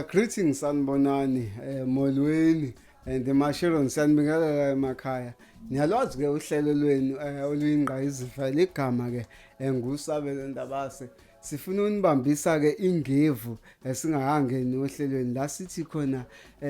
Greetings, sanibonani, molweni and Mashiron, siyanibingelela emakhaya. Niyalwazi ke uhlelo lwenu oluyingqayizifa, ligama ke nguSabelo Ndabase. Sifuna unibambisa ke ingevu esingakangeni ohlelweni la sithi khona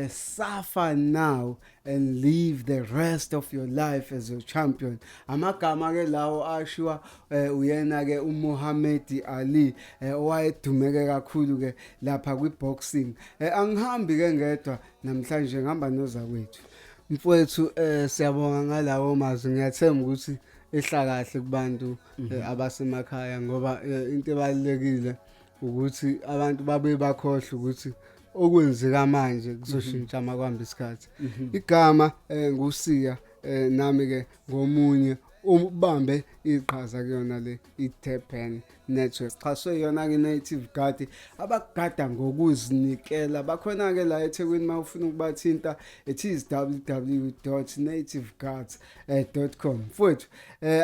suffer now and live the rest of your life as your champion. Amagama ke lawo ashiwa uyena ke uMuhammad Ali, owayedumeke kakhulu ke lapha kwi-boxing. Angihambi ke ngedwa namhlanje, ngihamba nozakwethu. Mfowethu, siyabonga ngalawo mazwi. Ngiyathemba ukuthi ehla kahle kubantu abasemakhaya, ngoba into ebalulekile ukuthi abantu babe bakhohle ukuthi okwenzeka manje kuzoshintsha makuhamba isikhathi. Igama nguSiya, nami ke ngomunye ubambe iqhaza kuyona le iTurban Network. Xhaswe yona ke Native Guard, abagada ngokuzinikela. Bakhona ke la eThekwini. Mawufuna ukubathinta, it is www.nativeguards.com. Mfowethu,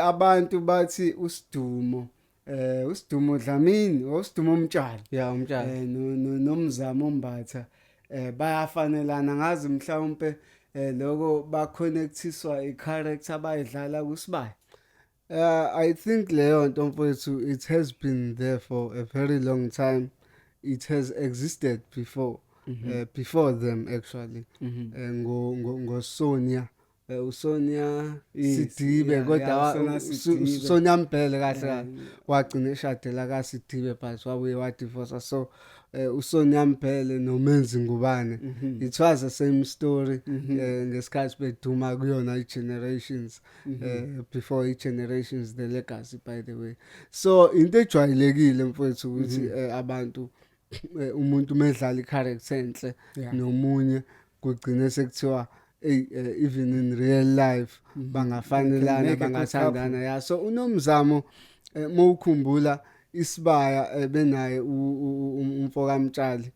abantu bathi uSidumo Dlamini, uSidumo Mtshali, Ya, uMtshali. Nomzamo Mbatha bayafanelana. Ngazi mhlawumbe lokho baconnectiswa i-character abayidlala kuSibaya. I think leyo nto, mfowethu, it has been there for a very long time. It has existed before, before them actually. Ngo Sonia, uSonia Sidibe, kodwa uSonia Sidibe. Sonia Mbhele kahle kahle, wagcina eshadela kaSidibe but wabuye wadivorce. So uSonia Mbhele noMenzi Ngubane, it was the same story ngesikhathi beduma kuyona i-Generations, before i-Generations The Legacy, by the way. So into ejwayelekile, mfowethu, ukuthi abantu, umuntu medlala i-character enhle nomunye, kugcine sekuthiwa hey, even in real life bangafanelana, Make a good bangathandana. Yeah, so uNomzamo, mawukhumbula Isibaya, benaye umfo kaMtshali,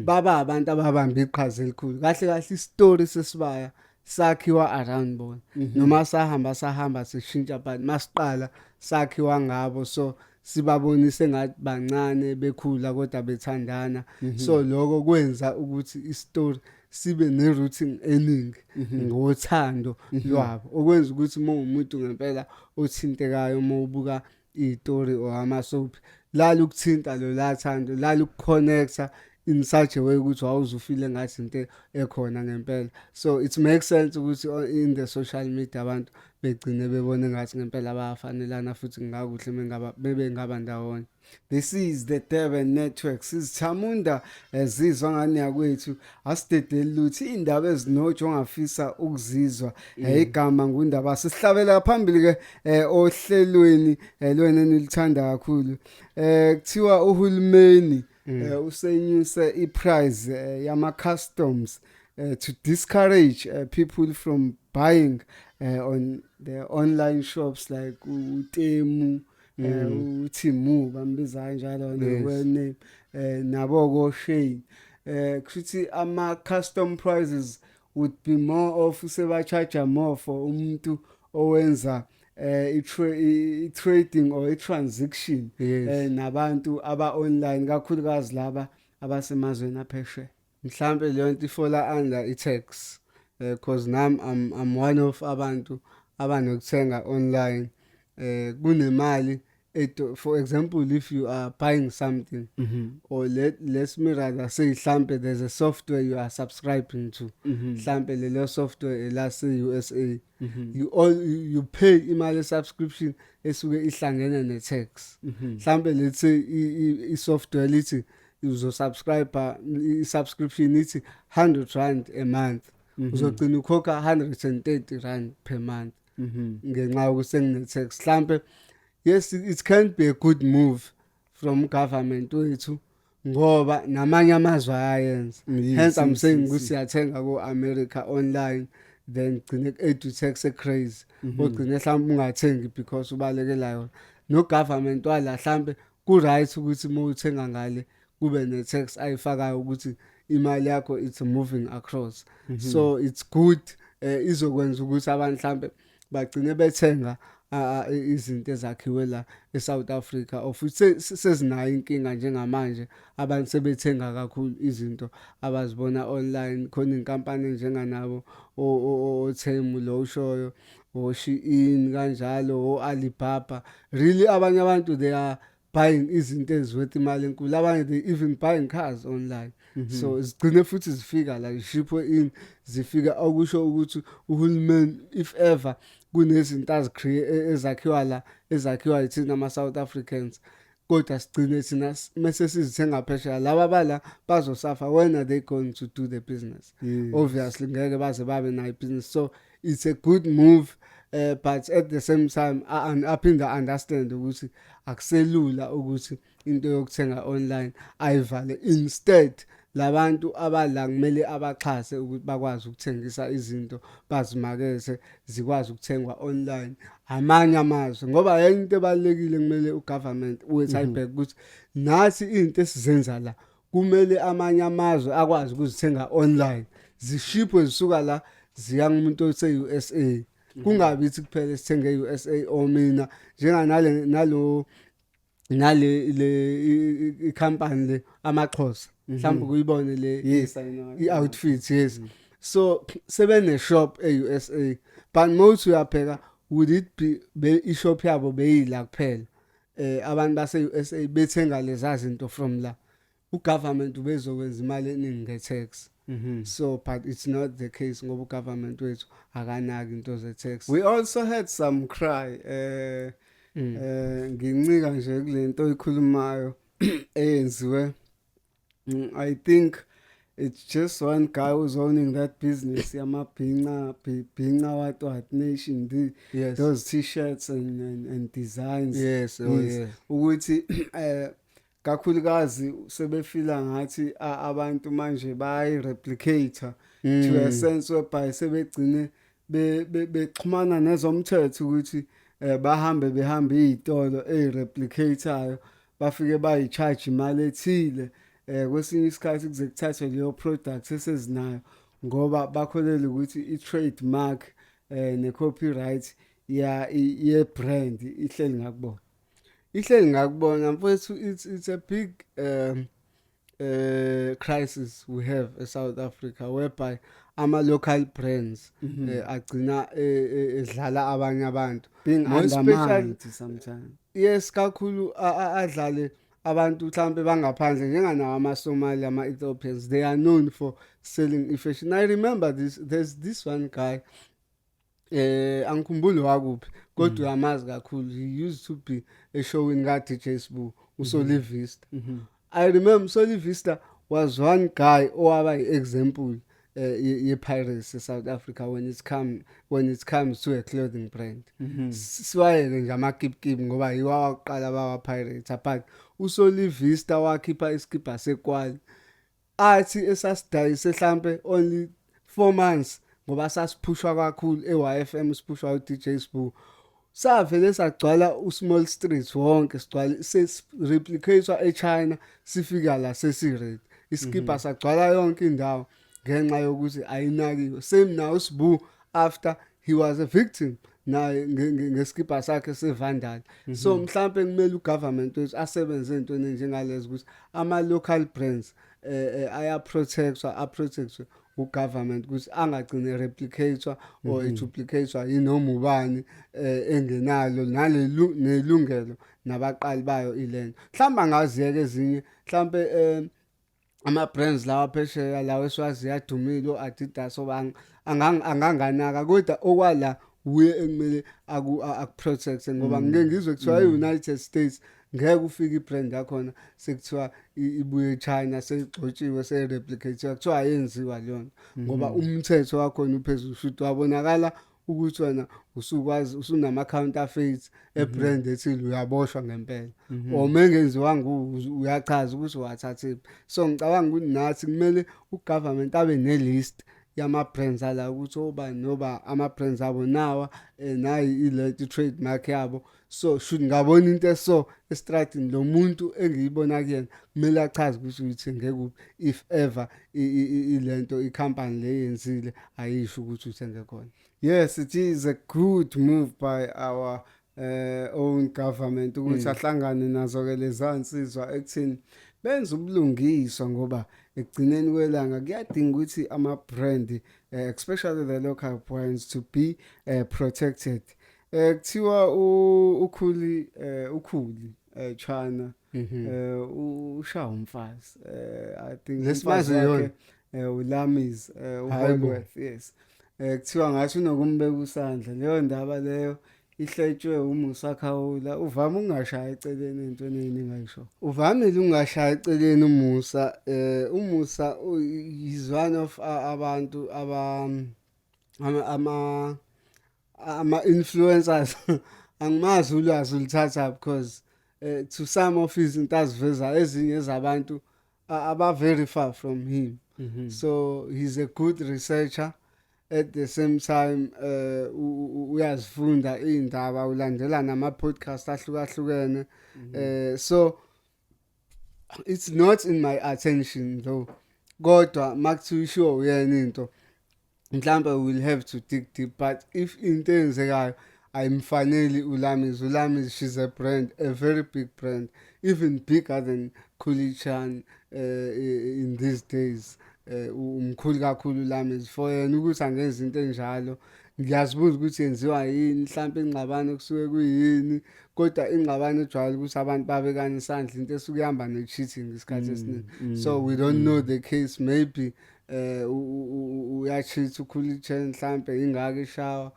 baba abantu ababamba iqhaza elikhulu. Kahle kahle istory seSibaya sakhiwa around bona, noma sahamba sahamba sishintsha, but masiqala sakhiwa ngabo. So sibabonise ngathi bancane bekhula kodwa bethandana. So lokho kwenza ukuthi istory sibe ne-rooting eningi ngothando lwabo, okwenza ukuthi uma umuntu ngempela othintekayo uma ubuka izitori or ama-soap, lala ukuthinta lo lathando, lala ukuconnecta in such a way ukuthi wawuzufile ngathi into ekhona ngempela. So it makes sense ukuthi in the social media abantu begcine bebone ngathi ngempela bayafanelana, futhi kungakuhle mengaba bebengaba ndawonye. This is the Durban Network. Sizithamunda zizwa ngani yakwethu, asidedeli lutho, indaba ezinojo ongafisa ukuzizwa. Igama nguNdaba. Sihlabela phambili ke ohlelweni lwena enilithanda kakhulu. Kuthiwa uhulumeni usenyuse iprice yama customs to discourage people from buying on the online shops like uTemu, uTimu bambiza kanjalo, well name, nabo ko Shein. Kushuthi ama custom prices would be more of seba-charge more for umuntu owenza i-trading or i-transaction nabantu aba online, kakhulukazi laba abasemazweni aphesheya. Mhlambe leyo nto ifola under i-tax, cause nami I'm one of abantu abanokuthenga online. Kunemali eto, for example, if you are buying something, or let me rather say, mhlambe there's a software you are subscribing to, mhlambe lelo software elase USA, you pay imali subscription esuke ihlangene ne-tax. Mhlambe let's say i-software lithi uzosubscribe, i-subscription ithi R100 a month, uzogcina ukhokha R130 per month ngenxa yokuthi sengine-tax. Mhlambe yes, it can be a good move from government wethu, ngoba namanye amazwe ayayenza. Hence I'm saying ukuthi siyathenga ko-America online, then gcine ku-add tax crazy, ogcine mhlawumbe ungathengi because ubalekela yona. No government wala mhlambe ku right ukuthi uma uthenga ngale kube ne tax ayifakayo ukuthi imali yakho it's moving across. So it's good, izokwenza ukuthi abantu mhlambe bagcine bethenga izinto ezakhiwe la eSouth Africa, of which sezinayo inkinga njengamanje. Abantu sebethenga kakhulu izinto abazibona online. Khona inkampani njenganabo o-Temu lo ushoyo, o-Shein kanjalo, o-Alibaba. Really, abanye abantu, they are buying izinto eziworth imali enkulu. Abanye, they even buying cars online. So zigcine futhi zifika la, zishipwe in, zifika. Okusho ukuthi uhulumeni, if ever kunezinto azicreate ezakhiwa la, ezakhiwa yithina ama-South Africans, kodwa sigcine thina mase sizithenga phesheya, laba bala bazosafa. When are they going to do the business? Obviously ngeke baze babe nayo business. So it's a good move, but at the same time aphinde understand ukuthi akuselula ukuthi into yokuthenga online ayivale. Instead, labantu abala kumele abaxhase ukuthi bakwazi ukuthengisa izinto, bazimakethe, zikwazi ukuthengwa online amanye amazwe, ngoba enye into ebalulekile kumele ugovernment wethu ayibheke ukuthi nathi into esizenza la, kumele amanye amazwe akwazi ukuzithenga online, zishipwe zisuka la ziya kumuntu ose-USA. Kungabi ithi kuphela esithenge e-USA or mina njenganale nalo nale le i-company le, amaXhosa mhlawumbe kuyibone le. Yes, I know. I-outfit, yes. So sebene shop e-USA, but mawuthi uyabheka, would it be ishop yabo beyila kuphela, abantu base-USA bethenga leza zinto from la, ugovernment ubezokwenza imali eningi nge-tax. So but it's not the case, ngoba ugovernment wethu akanaki into ze-tax. We also had some cry, ngincika nje kulento oyikhulumayo eyenziwe. I think it's just one guy who's owning that business yamabhinca, bhinca what what nation, the, those T-shirts and designs. Yes, oh. Yes. Ukuthi kakhulukazi sebefila ngathi abantu manje bayi-replicate to a sense whereby sebegcine bexhumana nezomthetho ukuthi bahambe behambe izitolo ezireplicateayo, bafike bayi-charge imali ethile, kwesinye isikhathi kuze kuthathwe leyo product esezinayo, ngoba bakholelwa ukuthi i-trademark ne-copyright ya ye-brand ihleli ngakubona. Ihleli ngakubona, mfowethu. It's a big crisis we have eSouth Africa, whereby ama local brands agcina edlala abanye abantu. Being More especially- undermined sometimes. Yes, kakhulu. Adlale abantu mhlambe bangaphandle, njenganawo ama-Somali, ama-Ethiopians. They are known for selling i-fashion. I remember this, there's this one guy, angikhumbuli wakuphi, kodwa uyamazi kakhulu. He used to be eshowini ka-DJ Sbu, uSoli Vista. I remember Soli Vista was one guy owaba i-example ye-piracy e-South Africa when it comes to a clothing brand. Siwayeke nje amakipkip, ngoba yiwo awakuqala bawa-pirate, but uSoli Vista wakhipha isikibha sekwali athi esasidayise hlampe only 4 months, ngoba sasiphushwa kakhulu e-YFM, siphushwa u-DJ Sbu. Savele sagcwala u-Small Street wonke, sigcwala, sesireplicate eChina, sifika la sesi-ready isikibha, sagcwala yonke indawo ngenxa yokuthi ayinakiwe. Same now, uSbu, after he was a victim naye ngesikibha sakhe seVandal. So mhlambe kumele ugovernment wethu asebenze entweni njengalezo, ukuthi ama local brands aya protectwa, aprotectwe ugovernment ukuthi angagcine replicatewa or eduplicatewa yinoma ubani engenalo nalelu nelungelo nabaqali bayo ilento. Mhlawumbe angaziyeka ezinye, mhlawumbe ama brands lawa phesheya, lawa esiwazi adumile, o-Adidas, obani, anganganaka, kodwa okwala uye ekumele akuprotect, ngoba ngike ngizwe kuthiwa e-United States ngeke ufike ibrand yakhona sekuthiwa ibuye eChina, seyigxotshiwe, seyireplicate, kuthiwa ayenziwa leyo nto, ngoba umthetho wakhona uphezulu. Shuthi wabonakala ukuthi wena usukwazi usunama counterfeits ebrand ethile, uyaboshwa ngempela, or mengenziwanga uyachaza ukuthi wathathephi. So ngicabanga ukuthi nathi kumele ugovernment abe ne-list yama-brands ala, ukuthi obani noba ama-brands abo nawa, nayi ilento i-trademark yabo. So should ngabona into eso estradini, lo muntu engiyibona kuyena kumele achaze ukuthi uyithenge kuphi, if ever ilento ikhampani le yenzile ayisho ukuthi uthenge khona. Yes, it is a good move by our Own government ukuthi ahlangane nazo ke lezansizwa ekuthini benze ubulungiswa, ngoba ekugcineni kwelanga kuyadinga ukuthi ama brand, especially the local brands, to be protected. Kuthiwa uKhuli uKhuli Chana ushaya umfazi, I think Lesimazi umfazi yona? wakhe uLamis Hayi bo. uHolworth, yes. Kuthiwa ngathi unokumbeka usandla. Leyo ndaba leyo ihletshwe uMusa Khawula, uvama ukungashaya eceleni entweni eyiningi ayisho. Uvamile ungashaya eceleni uMusa. UMusa is one of abantu aba ama influencers angimazi ulwazi ulithatha, because to some of izinto aziveza, ezinye zabantu aba very far from him. So he's a good researcher. At the same time uyazifunda indaba, ulandela nama podcast ahlukahlukene. So it's not in my attention though, kodwa makuthiwa sure uyena into, mhlambe we'll have to dig deep. But if into eyenzekayo ayimfaneli uLamis. uLamis, she's a brand, a very big brand, even bigger than Khuli Chan in these days. Umkhulu kakhulu uLamis for yena ukuthi angenza into enjalo. Ngiyazibuza ukuthi yenziwa yini, mhlambe ingxabano kusuke kuyini, kodwa ingxabano ejwayele ukuthi abantu babekane isandla, into esuke ihamba ne-cheating isikhathi esiningi. So we don't know the case. Maybe uya-cheat uKhuli Chan, mhlambe ingaka ishawa,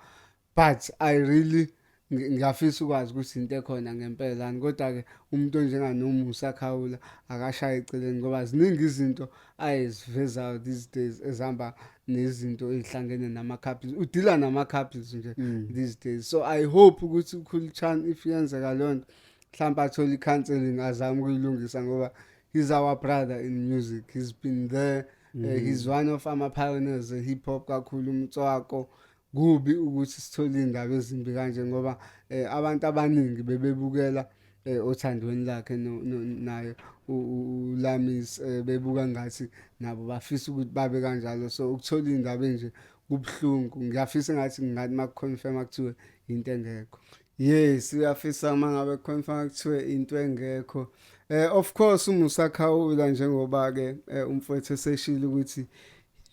but I really ngiyafisa ukwazi ukuthi into ekhona ngempela. Kodwa ke umuntu onjenganoMusa Khawula akashaye eceleni, ngoba ziningi izinto ayezivezayo these days ezihamba nezinto ezihlangene nama-couples, udila nama-couples nje these days. So I hope ukuthi uKhuli Chan, if yenzeka leyo nto, mhlawumbe athole i-counselling, azame ukuyilungisa, ngoba he's our brother in music. He's been there. He's one of ama-pioneers e-hip hop kakhulu umtswako. Kubi ukuthi sithole iy'ndaba ezimbi kanje, ngoba abantu abaningi bebebukela othandweni lakhe naye uLamis, bebuka ngathi nabo bafisa ukuthi babe kanjalo. So ukuthola iy'ndaba enje kubuhlungu. Ngiyafisa engathi ngathi maku-confirm kuthiwe into engekho. Yes, uyafisa uma ngabe confirm kuthiwe into engekho. Of course uMusa Khawula, njengoba ke umfowethu eseshilo ukuthi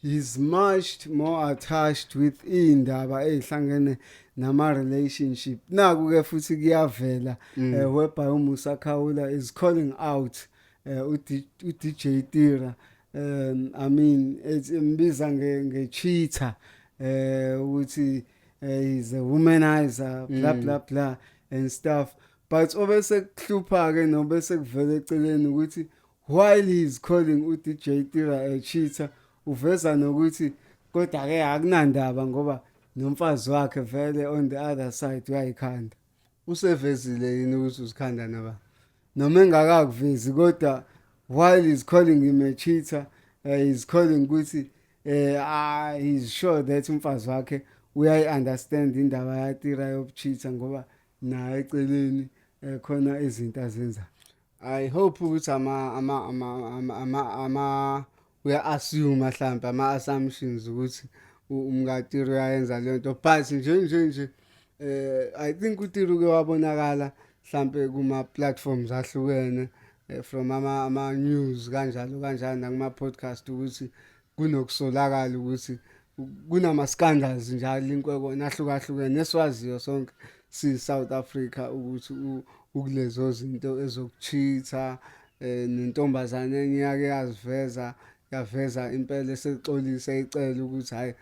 he's much more attached with indaba ezihlangene nama relationship. Naku ke futhi kuyavela whereby uMusa Khawula is calling out u DJ Tira. I mean, it's imbiza nge cheater, ukuthi he's a womanizer, blah blah blah and stuff. But obese kuhlupha ke nobese kuvela eceleni ukuthi while he's calling u DJ Tira a cheater, uveza nokuthi kodwa ke akunandaba ngoba nomfazi wakhe vele on the other side uyayikhanda. Usevezile yini ukuthi uzikhanda naba? Noma engakakuvezi, kodwa while he's calling him a cheater, he's calling ukuthi he's sure that umfazi wakhe uyayi-understand indaba yaTira yobu-cheater, ngoba naye eceleni khona izinto azenza. I hope ukuthi ama uya assume mhlambe ama assumptions ukuthi umkaTira uyayenza le nto, but nje I think uTira uke wabonakala mhlambe kuma platforms ahlukene, from ama news kanjalo kanjalo, nakuma podcast, ukuthi kunokusolakala ukuthi kunama scandals nje alinkwe kona ahlukahlukene esiwaziyo sonke si South Africa, ukuthi ukulezo zinto ezoku-cheat-a nentombazane enye yake yaziveza, yaveza impela esexolisa, ecela ukuthi hayi,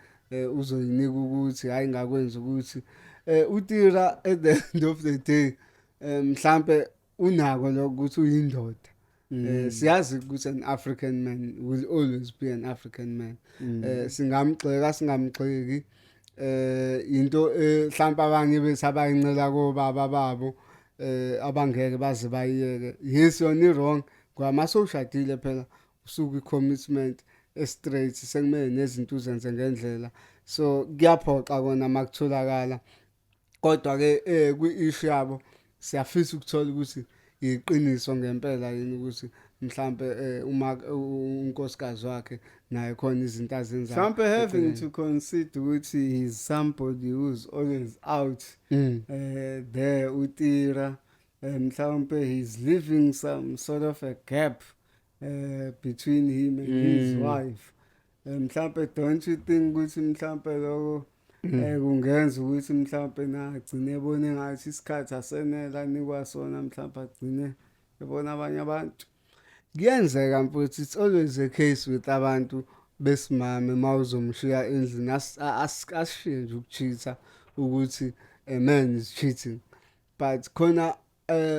uzoyinika ukuthi hayi, ngakwenza ukuthi uTira at the end of the day mhlambe unako lokho ukuthi uyindoda. Siyazi ukuthi an African man will always be an African man. Singamgxeka, singamgxeki, into mhlawumbe abanye bethu abayincela kobaba babo abangeke baze bayiyeke. Yes, yona i-wrong, ngoba mase ushadile phela usuke i-commitment e-straight, sekumele nezinto uzenze ngendlela. So kuyaphoxa kona makutholakala, kodwa ke kwi-issue yabo siyafisa ukuthola ukuthi iqiniso ngempela yini ukuthi Mhlambe uma unkosikazi wakhe naye khona izinto azenzayo. Mhlambe having eceleni. To consider ukuthi he's somebody who's always out there, uTira, mhlawumbe he's leaving some sort of a gap between him and his wife. Mhlambe don't you think ukuthi mhlambe lokho kungenza ukuthi mhlambe na agcine ebone ngathi isikhathi asenela anikwa sona, mhlambe agcine ebona abanye abantu? Kuyenzeka, mfowethu. It's always a case with abantu besimame, mawuzomshiya endlini, asishiye nje ukucheata, ukuthi a man is cheating, but khona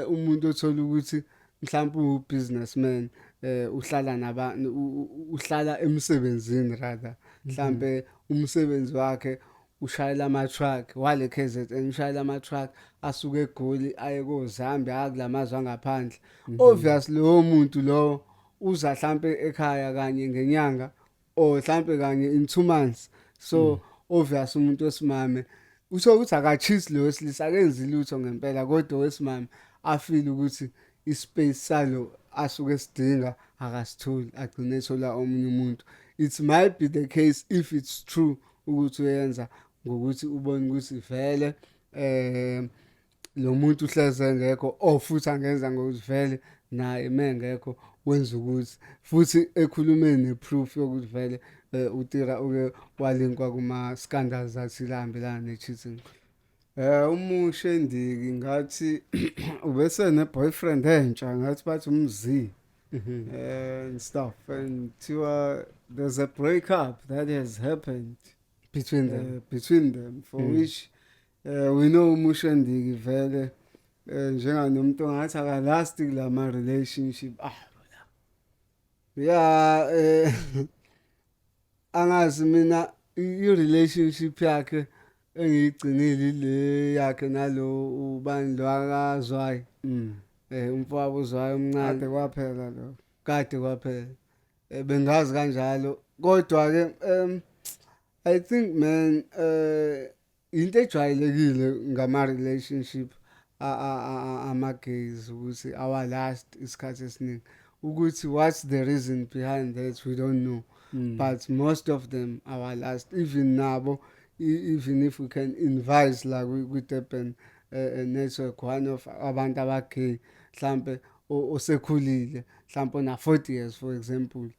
umuntu othola ukuthi mhlawumbe u businessman, uhlala nabantu, uhlala emsebenzini rather, mhlambe umsebenzi wakhe ushayela ama truck wale KZN, ushayela ama truck asuke eGoli aye koZambia, akulamazwe angaphandle. Obviously lowo muntu lowo uza mhlambe ekhaya kanye ngenyanga or mhlambe kanye in 2 months. So obvious umuntu wesimame uthola ukuthi akacheat lo wesilisa, akenzi lutho ngempela, kodwa wesimame afeel ukuthi ispace salo asuke sidinga akasitholi, agcine ethola omunye umuntu. It might be the case, if it's true ukuthi uyenza ngokuthi ubone ukuthi vele lo muntu uhleze engekho, or futhi angenza ngokuthi vele naye mengekho wenza ukuthi futhi ekhulumeni neproof yokuthi vele uTira uke walinkwa kuma scandals athile ahambelana ne-cheating. Umushe Ndiki ngathi ubese ne boyfriend entsha, ngathi bathi umzi and stuff, and thiwa there's a breakup that has happened between them. Between them, for which we know uMoshe Ndiki vele njenganomuntu ongathi akalast kulama relationship ah. Ya, angazi mina, i-relationship yakhe engiyigcinile ile yakhe nalo ubani lo akazwayo, umfowabo uzwayo omncane. Kade kwaphela lo. Kade kwaphela. Bengazi kanjalo, kodwa ke I think, man, into ejwayelekile ngama relationship ama gays ukuthi awa last isikhathi esiningi. Ukuthi what's the reason behind that, we don't know, but most of them awa last. Even nabo, even if we can invite la kwi Durban Network one of abantu abagay mhlambe osekhulile, mhlambe ona 40 years, for example,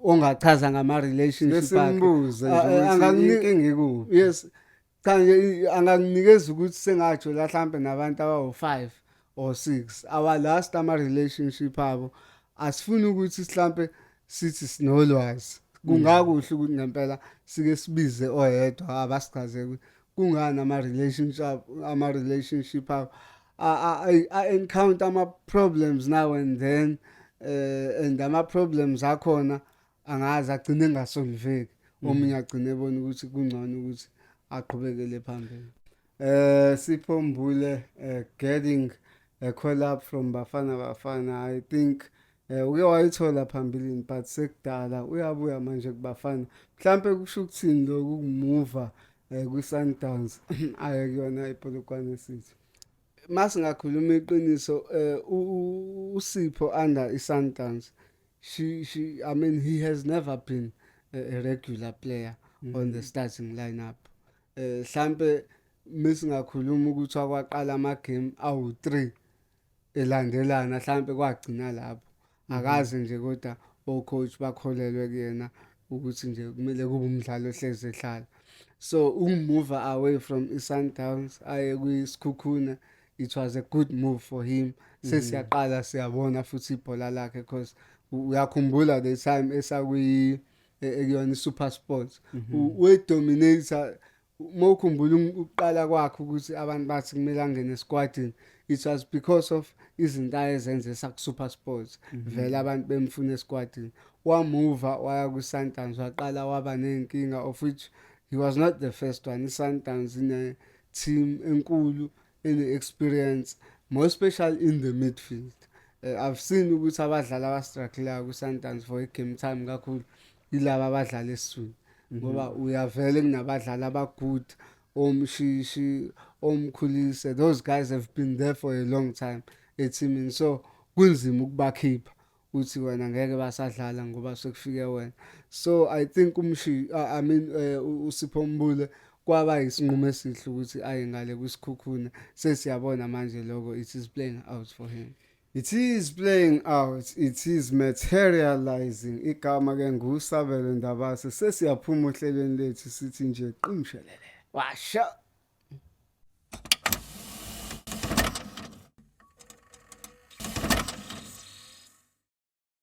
ongachaza ngama relationship akhe. Besimbuze nje Ah, ukuthi inkinga ikuphi. Yes, cha nje, angakunikeza ukuthi sengajola mhlambe nabantu abawu5 or 6, awa last ama relationship abo. Asifuni ukuthi mhlambe sithi sinolwazi. Kungakuhle ukuthi ngempela sike sibize oyedwa abasichazele ukuthi kungani ama relationship abo a encounter ama problems now and then, and ama problems akhona angazi agcine engasolveki, omunye agcine ebona ukuthi kungcono ukuthi aqhubekele phambili. Sipho Mbule getting a call up from Bafana Bafana. I think uke wayithola phambilini, but sekudala. Uyabuya manje kuBafana. Mhlambe kusho ukuthini lokhu kumuva kwi-Sundowns aye kuyona iPolokwane City? Masingakhuluma iqiniso, uSipho under iSundowns, she I mean, he has never been a regular player on the starting lineup. Mhlambe mesingakhuluma ukuthi akwaqala ama game awu3 elandelana, mhlambe kwagcina lapho. Akaze nje kodwa ocoach bakholelwe kuyena ukuthi nje kumele kube umdlalo ohleze ehlala. So ukumove away from iSundowns aye kwiSekhukhune, it was a good move for him. Sesiyaqala siyabona futhi ibhola lakhe, because uyakhumbula the time esakwi ekuyona iSuper Sports, we dominator. Mawukhumbula ukuqala kwakhe ukuthi abantu bathi kumele angene esquadini, it was because of izinto ayezenze saku Super Sports. Vele abantu bemfuna esquadini. Wamuva waya ku Sundowns, waqala waba nenkinga, of which he was not the first one. iSundowns ine team enkulu ene experience, more especially in the midfield. I've seen ukuthi abadlali abastruggle ku Sundowns for game time kakhulu ilaba abadlala esiswini, ngoba uyavele kunabadlali abagood, oMshishi, oMkhulise. Those guys have been there for a long time eteamini, so kunzima ukubakhipha. Uthi wena ngeke basadlala ngoba sekufike wena. So I think umshi, I mean, uSipho Mbule kwaba isinqumo esihle ukuthi aye ngale kwiSekhukhune. Sesiyabona manje lokho, it is playing out for him. It is playing out, it is materializing. Igama ke nguSabelo Ndabase. Sesiyaphuma ohlelweni lethu, sithi nje qimshelele. Washa.